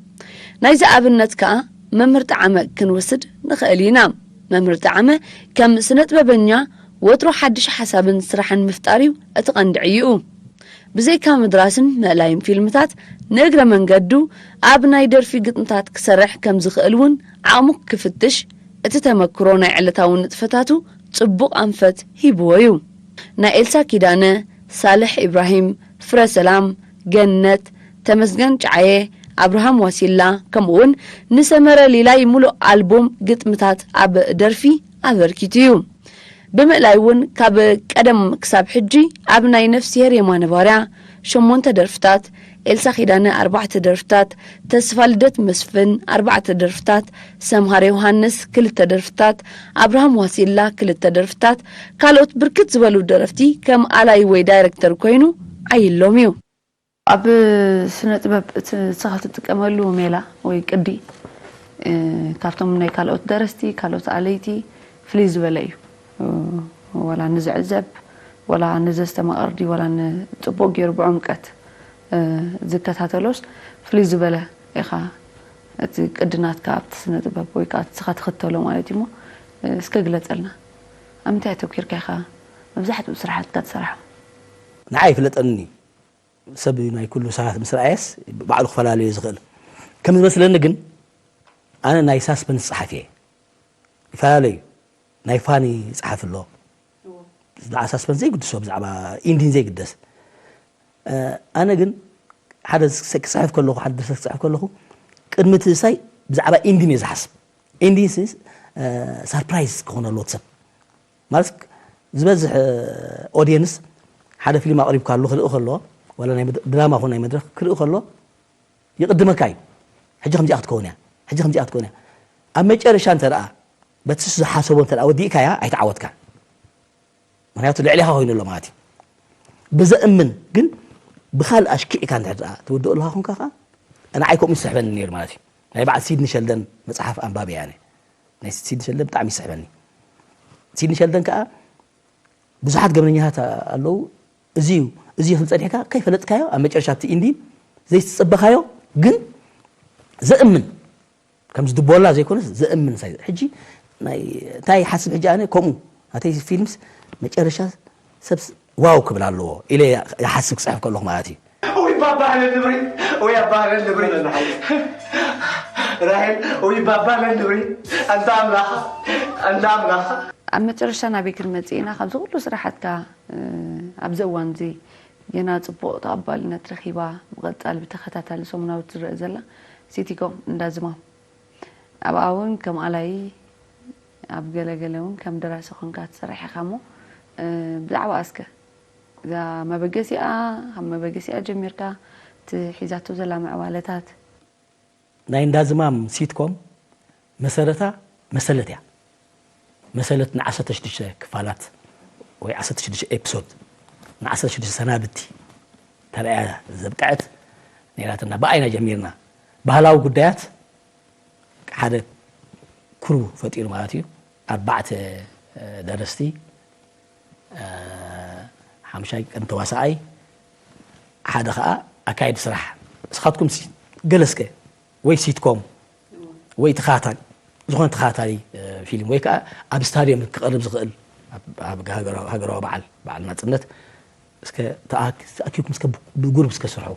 ናይዚ ኣብነት ከኣ መምህር ጠዓመ ክንወስድ ንኽእል ኢና። መምህር ጠዓመ ከም ስነ ጥበበኛ ወትሩ ሓድሽ ሓሳብን ስራሕን ምፍጣር እዩ እቲ ቀንዲ ዕይኡ። ብዘይካ ምድራስን ምእላይን ፊልምታት ንእግረ መንገዱ ኣብ ናይ ደርፊ ግጥምታት ክሰርሕ ከም ዝኽእል እውን ዓቕሙ ክፍትሽ እቲ ተመክሮ ናይ ዕለታዊ ንጥፈታቱ ጽቡቕ ኣንፈት ሂብዎ እዩ። ናይ ኤልሳ ኪዳነ፣ ሳልሕ ኢብራሂም፣ ፍረሰላም፣ ገነት፣ ተመስገን ጨዓየ፣ ኣብርሃም ዋሲላ ከምኡውን ንሰመረ ሊላይ ሙሉእ ኣልቡም ግጥምታት ኣብ ደርፊ ኣበርኪቱ እዩ። ብምእላይ እውን ካብ ቀደም ክሳብ ሕጂ ኣብ ናይ ነፍስሄር የማነ ባርያ፣ ሸሞንተ ደርፍታት፣ ኤልሳ ኪዳነ ኣርባዕተ ደርፍታት፣ ተስፋ ልደት መስፍን ኣርባዕተ ደርፍታት፣ ሰምሃር ዮሃንስ ክልተ ደርፍታት፣ ኣብርሃም ዋሲላ ክልተ ደርፍታት፣ ካልኦት ብርክት ዝበሉ ደረፍቲ ከም ኣላይ ወይ ዳይረክተር ኮይኑ ዓይሎም እዩ። ኣብ ስነ ጥበብ እቲ ንስኻ ትጥቀመሉ ሜላ ወይ ቅዲ፣ እ፣ ካብቶም ናይ ካልኦት ደረስቲ፣ ካልኦት ኣለይቲ ፍልይ ዝበለ እዩ። እ፣ ወላ ንዝዕዘብ፣ ወላ ንዘስተማቕር ድዩ፣ ወላ ንጽቡቕ ገይሩ ብዕምቀት፣ እ፣ ዝከታተሎስ ፍልይ ዝበለ ኢኻ። እቲ ቅዲ ናትካ ኣብቲ ስነ ጥበብ ወይ ከኣ ንስኻ ትኽተሎ ማለት እዩ እሞ፣ እ፣ እስከ ግለጸልና። ኣብ ምንታይ ኣተኲርካ ኢኻ መብዛሕትኡ ስራሓትካ ትሰርሖ? ንዓይ ይፍለጠኒ። ሰብ ናይ ኩሉ ሰባት ምስ ረኣየስ ባዕሉ ክፈላለዮ ዝኽእል። ከም ዝመስለኒ ግን ኣነ ናይ ሳስፐንስ ጸሓፊ እየ። ይፈላለዩ። ናይ ፋኒ ጸሓፊ ኣሎ። ብዛዕባ ሳስፐንስ ዘይግድሶ፣ ብዛዕባ ኢንዲን ዘይግደስ። እ፣ ኣነ ግን ሓደ ክጽሕፍ ከለኹ፣ ሓደ ድርሰት ክጽሕፍ ከለኹ ቅድሚ ትእሳይ ብዛዕባ ኢንዲን እየ ዝሓስብ። ኢንዲን ሲ፣ እ፣ ሰርፕራይዝ ክኾነሉ እቲ ሰብ። ማለት ዝበዝሕ ኦድየንስ ሓደ ፊልም ኣቕሪብካሉ ክርኢ ከሎ፣ ዋላ ናይ መድ-፣ ድራማ ኾነ ናይ መድረኽ ክርኢ ከሎ ይቕድመካ እዩ። ሕጂ ከምዚኣ ክትከውን እያ፣ ሕጂ ከምዚኣ ክትከውን እያ። ኣብ መጨረሻ እንተ ደኣ በቲ ዝሓሰቦ እንተ ደኣ ወዲእካያ ኣይተዓወትካን። ምኽንያቱ ልዕሌኻ ኮይኑ ኣሎ ማለት እዩ። ብዘእምን ግን ብኻልእ ኣሽኪዕካ እንድሕር ደኣ ትውድኦ ኣለኻ ኮንካ ከኣ ንዓይ ከምኡ ይስሕበኒ ነይሩ ማለት እዩ። ናይ በዓል ሲድኒ ሸልደን መጽሓፍ ኣንባቢ እየ ኣነ። ናይ ሲድኒ ሸልደን ብጣዕሚ ይስሕበኒ። ሲድኒ ሸልደን ከኣ ብዙሓት ገበነኛታት ኣለዉ። እዚ እዩ፣ እዚ እዩ ክንጸኒሕካ ከይፈለጥካዮ ኣብ መጨረሻ እቲ ኢንዲ ዘይተጸበኻዮ ግን ዘእምን ከም ዝድቦላ ዘይኮነስ ዘእምን ሳይ ሕጂ ናይ እንታይ ሓስብ ሕጂ ኣነ ከምኡ ናተይ ፊልምስ መጨረሻ ሰብስ ዋው ክብል ኣለዎ ኢለ ይሓስብ ክጽሕፍ ከለኹ ማለት እዩ። ወይ ባባ ሃለ ንብሪ ወይ ኣባ ሃለ ንብሪ ራሄል ወይ ባባ ሃለ ንብሪ ኣንታ ኣምላኻ ኣንታ ኣምላኻ ኣብ መጨረሻ ናበይ ክንመጽእ ኢና? ካብዚ ኩሉ ስራሓትካ፣ እ፣ ኣብዚ እዋን እዚ ጌና ጽቡቕ ተቐባልነት ረኺባ፣ ብቐጻሊ ብተኸታታሊ ሰሙናዊ ትረአ ዘላ ሲቲኮም እንዳ ዝማም። ኣብኣ እውን ከም ኣላይ፣ ኣብ ገለ ገለ እውን ከም ደራሲ ኮንካ ትሰርሕ ኢኻ እሞ፣ እ፣ ብዛዕባኣ እስከ፣ እዛ መበገሲኣ፣ ካብ መበገሲኣ ጀሚርካ፣ እቲ ሒዛቶ ዘላ ምዕባለታት፣ ናይ እንዳ ዝማም ሲትኮም መሰረታ መሰለት እያ። መሰለት ንዓሰርተ ሽዱሽተ ክፋላት ወይ ዓሰርተ ሽዱሽተ ኤፒሶድ፣ ንዓሰርተ ሽዱሽተ ሰናብቲ ተራእያ ዘብቅዐት ነይራትና። ብኣይና ጀሚርና። ባህላዊ ጉዳያት ሓደ ክሩ ፈጢሩ ማለት እዩ። ኣርባዕተ፣ እ፣ ደረስቲ፣ እ፣ ሓምሻይ ቀንዲ ተዋሳኣይ፣ ሓደ ኸኣ ኣካይዲ ስራሕ። ንስኻትኩም ሲ-፣ ገለ እስከ ወይ ሲትኮም ወይ ተኸታታሊ፣ ዝኾነ ተኸታታሊ፣ እ፣ ፊልም ወይ ከኣ ኣብ ስታድዮም ክቐርብ ዝኽእል ኣብ፣ ኣብ ሃገራዊ፣ ሃገራዊ በዓል፣ በዓል ናጽነት እስከ ተኣክ-፣ ተኣኪብኩም እስከ ብ-፣ ብጉሩፕ እስከ ስርሑ።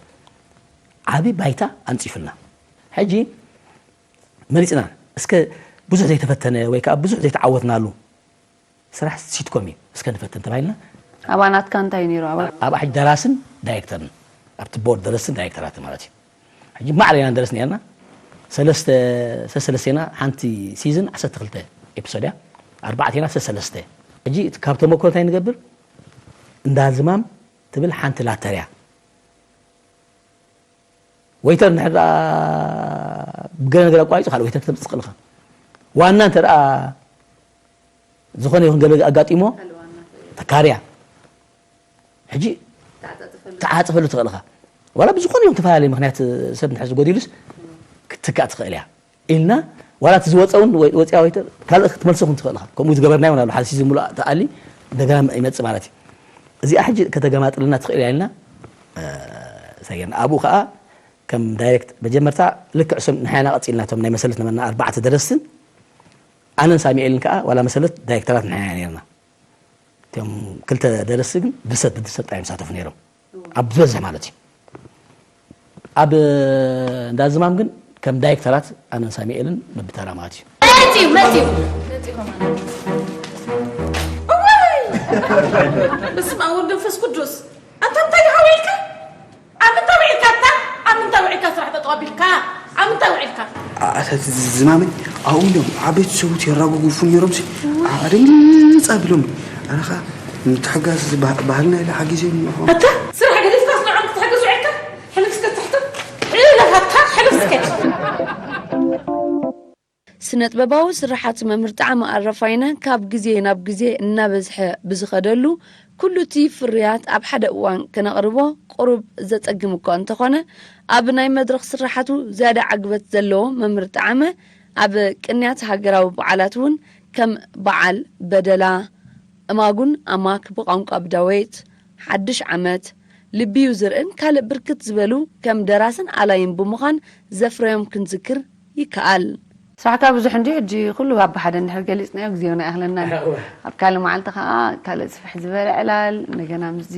ዓቢ ባይታ ኣንጺፉልና። ሕጂ መሪጽና እስከ ብዙሕ ዘይተፈተነ ወይ ከኣ ብዙሕ ዘይተዓወትናሉ ስራሕ ሲትኮም እዩ እስከ ንፈትን ተባሂልና። ኣብኣ ናትካ እንታይ ነይሩ? ኣብኣ ኣብኣ ሕጂ ደራስን ዳይሬክተርን ኣብቲ ቦርድ ደረስትን ዳይሬክተራትን ማለት እዩ። ሕጂ ማዕረ ኢና ንደርስ ነርና። ሰለስተ፣ ሰለስተ ኢና፣ ሓንቲ ሲዝን ዓሰርተ ክልተ ኤፒሶድ እያ። ኣርባዕተ ኢና፣ ሰለስተ። ሕጂ እቲ ካብ ተመክሮ እንታይ ንገብር? እንዳ ዝማም ትብል ሓንቲ ላተር እያ። ወይተር እንድሕር ደኣ ብገለ ነገር ኣቋሪጹ ካልእ ወይተር ከተምጽእ ትኽእል ኢኻ። ዋና እንተ ደኣ ዝኾነ ይኹን ገለ ኣጋጢሞ ተካርያ። ሕጂ ተዓጽፈሉ ትኽእል ኢኻ። ዋላ ብዝኾነ ይኹን ተፈላለየ ምኽንያት ሰብ እንድሕር ዝጎዲሉስ ክትትካእ ትኽእል እያ። ኢልና ዋላ እቲ ዝወፀ እውን ወ-፣ ወፂኣ ወይተር ካልእ ክትመልሶ እውን ትኽእል ኢኻ። ከምኡ ዝገበርና እውን ኣሎ። ሓደ ሲዝን ሙሉእ ተኣሊ እንደገና ይመፅእ ማለት እዩ። እዚኣ ሕጂ ከተገማጥልና ትኽእል እያ ኢልና፣ እ፣ ሰገርና። ኣብኡ ከዓ ከም ዳይሬክት መጀመርታ ልክዕ እሶም ንሕና ቀፂልና እቶም ናይ መሰለት ነበርና ኣርባዕተ ደረስትን ኣነን ሳሚኤልን ከዓ ዋላ መሰለት ዳይሬክተራት ንሕና ኢና ነርና። እቶም ክልተ ደረስቲ ግን ድርሰት ብድርሰት ጥራይ ይሳተፉ ነይሮም። ኣብ ዝበዝሕ ማለት እዩ። ኣብ እንዳ ዝማም ግን ከም ዳይሬክተራት ኣነን ሳሚኤልን በብተራ ማለት እዩ። መጺኡ፣ መጺኡ። እዋይ! በስመ ኣብ ወወልድ ወመንፈስ ቅዱስ። ኣንታ እንታይ ኢኻ ውዒልካ? ኣብ ምንታይ ውዒልካ ኣታ? ኣብ ምንታይ ውዒልካ ስራሕ ጠጠው ኣቢልካ? ኣብ ምንታይ ውዒልካ? ኣታ ዝማመይ ኣብኡ እዮም ዓበይቲ ሰብኡት የራጉጉፉ ነይሮም ሲ ኣደንግጽ ኣቢሎም ኣነኻ ምትሕጋዝ ባህልና ኢለ ሓጊዘ ኣለኹ። ኣታ ስራሕ ገዲፍካስ ንዖም ስነጥበባዊ ስርሓት መምህር ጣዕመ ኣረፋይነ ካብ ግዜ ናብ ግዜ እናበዝሐ ብዝኸደሉ፣ ኩሉ እቲ ፍርያት ኣብ ሓደ እዋን ከነቕርቦ ቁሩብ ዘጸግም እኳ እንተኾነ፣ ኣብ ናይ መድረኽ ስርሓቱ ዝያዳ ዕግበት ዘለዎ መምህር ጣዕመ፣ ኣብ ቅንያት ሃገራዊ በዓላት እውን ከም በዓል በደላ፣ እማጉን ኣማክ ብቋንቋ ብዳዌት፣ ሓድሽ ዓመት፣ ልቢ እዩ ዝርእን ካልእ ብርክት ዝበሉ ከም ደራስን ኣላይን ብምዃን ዘፍረዮም ክንዝክር ይከኣል። ስራሕካ ብዙሕ እንድዩ፣ ሕጂ ኩሉ ኣብ ሓደ እንድሕር ገሊጽናዮ ግዜና ይኣኽለና። እወ። ኣብ ካልእ መዓልቲ ከኣ ካልእ ስፍሕ ዝበለ ዕላል፣ እንደገና ምስዚ፣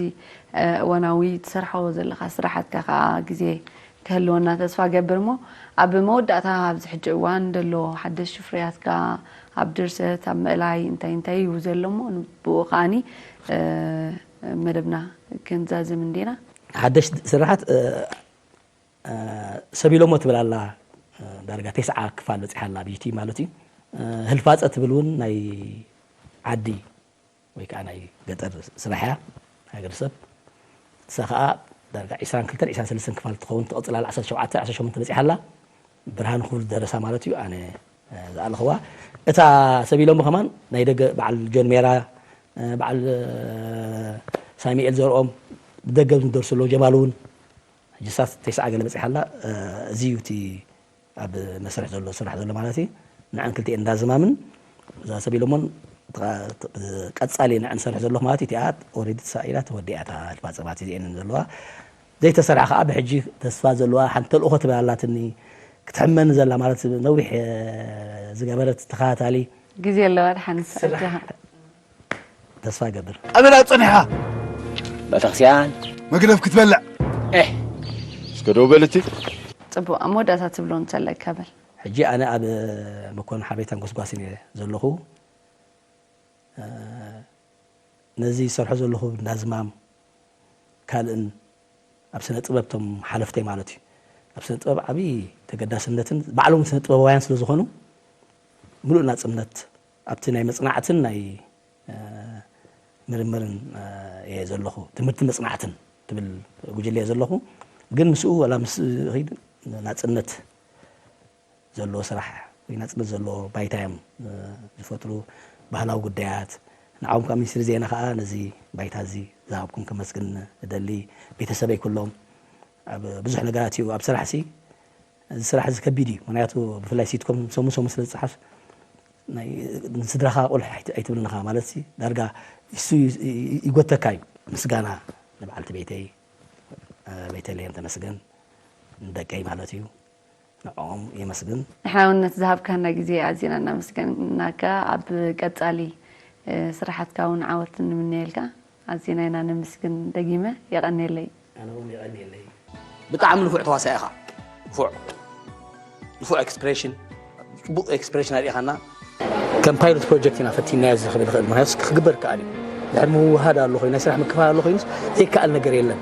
እ፣ እዋናዊ ትሰርሖ ዘለኻ ስራሓትካ ከኣ ግዜ ክህልወና ተስፋ ገብር። እሞ ኣብ መወዳእታ ኣብዚ ሕጂ እዋን ዘሎ ሓደሽ ፍርያትካ ኣብ ድርሰት፣ ኣብ ምእላይ እንታይ እንታይ እዩ ዘሎ እሞ ብኡ ከኣኒ፣ እ፣ መደብና ክንዛዝም እንዲና። ሓደሽ ስራሓት፣ እ፣ እ፣ ሰብ ኢሎሞ ትብል ኣላ፣ እ፣ ዳርጋ ተስዓ ክፋል በጺሓ ኣላ ኣብ ዩቲዩብ ማለት እዩ። እ፣ ህልፋጸ ትብል እውን ናይ ዓዲ ወይ ከዓ ናይ ገጠር ስራሕ እያ፣ ሃገር ሰብ። ንሳ ከዓ ዳርጋ ዒስራን ክልተን ዒስራን ሰለስተን ክፋል ትኸውን፣ ትቕጽል ኣላ። ዓሰርተ ሸውዓተ፣ ዓሰርተ ሸሞንተ በጺሓ ኣላ። ብርሃን ክቡር ደረሳ ማለት እዩ፣ ኣነ፣ እ፣ ዝኣለኽዋ። እታ ሰብ ኢሎሞ ከማን ናይ ደገ በዓል ጆን ሜራ፣ እ፣ በዓል፣ እ፣ ሳሚኤል ዘርኦም ብደገ ዝደርሱ ኣለዉ፣ ጀማል እውን። ሕጂ ሳት ተስዓ ገለ በጺሓ ኣላ። እ፣ እዚ እዩ እቲ ኣብ መስርሕ ዘሎ ስራሕ ዘሎ ማለት እዩ። ንዐን ክልቲኤን እንዳዝማምን እዛ ሰብ ኢሎሞን ተቓ-፣ ተ-፣ ቀጻሊ ንዐን ሰርሕ ዘለኹ ማለት እዩ። እቲኣ ኦሬዲ ተሳኢላ ተወዲኣ እታ ህልፋጸ ማለት እዚኤን ዘለዋ። ዘይተሰርሓ ከኣ ብሕጂ ተስፋ ዘለዋ ሓንቲ ተልእኾ ትብል ኣላትኒ ክትሕመኒ ዘላ ማለት ነዊሕ፣ እ፣ ዝገበረት ተኸታታሊ ግዜ ኣለዋ ድሓን ስራሕ። ተስፋ እገብር። ኣበላ ጸኒሓ። ቤተክርስትያን። መግደፍ ክትበልዕ። ኤህ። እስከ ደው በል እቲ። ጽቡቕ፣ ኣብ መወዳእታ ትብሎ እንተለካ በል። ሕጂ ኣነ ኣብ መኮንን ሓበሬታን ጎስጓስን እየ ዘለኹ። እ፣ ነዚ ዝሰርሖ ዘለኹ እንዳዝማም ካልእን ኣብ ስነ ጥበብ እቶም ሓለፍተይ ማለት እዩ። ኣብ ስነ ጥበብ ዓብዪ ተገዳስነትን ባዕሎም ስነ ጥበባውያን ስለ ዝኾኑ ምሉእ ናጽነት ኣብቲ ናይ መጽናዕትን ናይ፣ እ፣ ምርምርን፣ እ፣ እየ ዘለኹ። ትምህርቲ መጽናዕትን ትብል ጉጅለ እየ ዘለኹ። ግን ምስኡ ዋላ ምስ ኺድ ናጽነት ዘለዎ ስራሕ ወይ ናጽነት ዘለዎ ባይታ እዮም፣ እ፣ ዝፈጥሩ። ባህላዊ ጉዳያት፣ ንዓኹም ካብ ሚኒስትሪ ዜና ከኣ ነዚ ባይታ እዚ ዝሃብኩም ከመስግን እደሊ። ቤተሰበይ ኩሎም ኣብ ብዙሕ ነገራት እዩ ኣብ ስራሕ ሲ እዚ ስራሕ እዚ ከቢድ እዩ። ምኽንያቱ ብፍላይ ሲትኮም ሰሙን ሰሙን ስለ ዝጸሓፍ ናይ ንስድራኻ ቁልሕ ኣይት-፣ ኣይትብልን ኢኻ ማለት ሲ ዳርጋ እሱ ዩ-፣ ይ-፣ ይ-፣ ይጎተካ እዩ። ምስጋና ንበዓልቲ ቤተይ፣ እ፣ ቤተልሔም ተመስገን፣ ንደቀይ ማለት እዩ። ንዕኦም የመስግን። ንሓውነት ዝሃብካና ግዜ ኣዚና እናመስገናካ፣ ኣብ ቀጻሊ፣ እ፣ ስራሓትካ እውን ዓወት ንምነየልካ። ኣዚና ኢና ነመስግን። ደጊመ የቐንየለይ። ኣነ እውን የቐንየለይ። ብጣዕሚ ንፉዕ ተዋሳኢ ኢኻ። ንፉዕ። ንፉዕ ኤክስፕሬሽን። ጽቡቕ ኤክስፕሬሽን ኣርኢኻና። ከም ፓይሎት ፕሮጀክት ኢና ፈቲናዮ እዚ ክብል ይኽእል። ምኽንያቱ ክግበር ይከኣል እዩ። ድሕሪ ምውህሃድ ኣሎ ኮይኑ፣ ናይ ስራሕ ምክፍፋል ኣሎ ኮይኑስ ዘይከኣል ነገር የለን።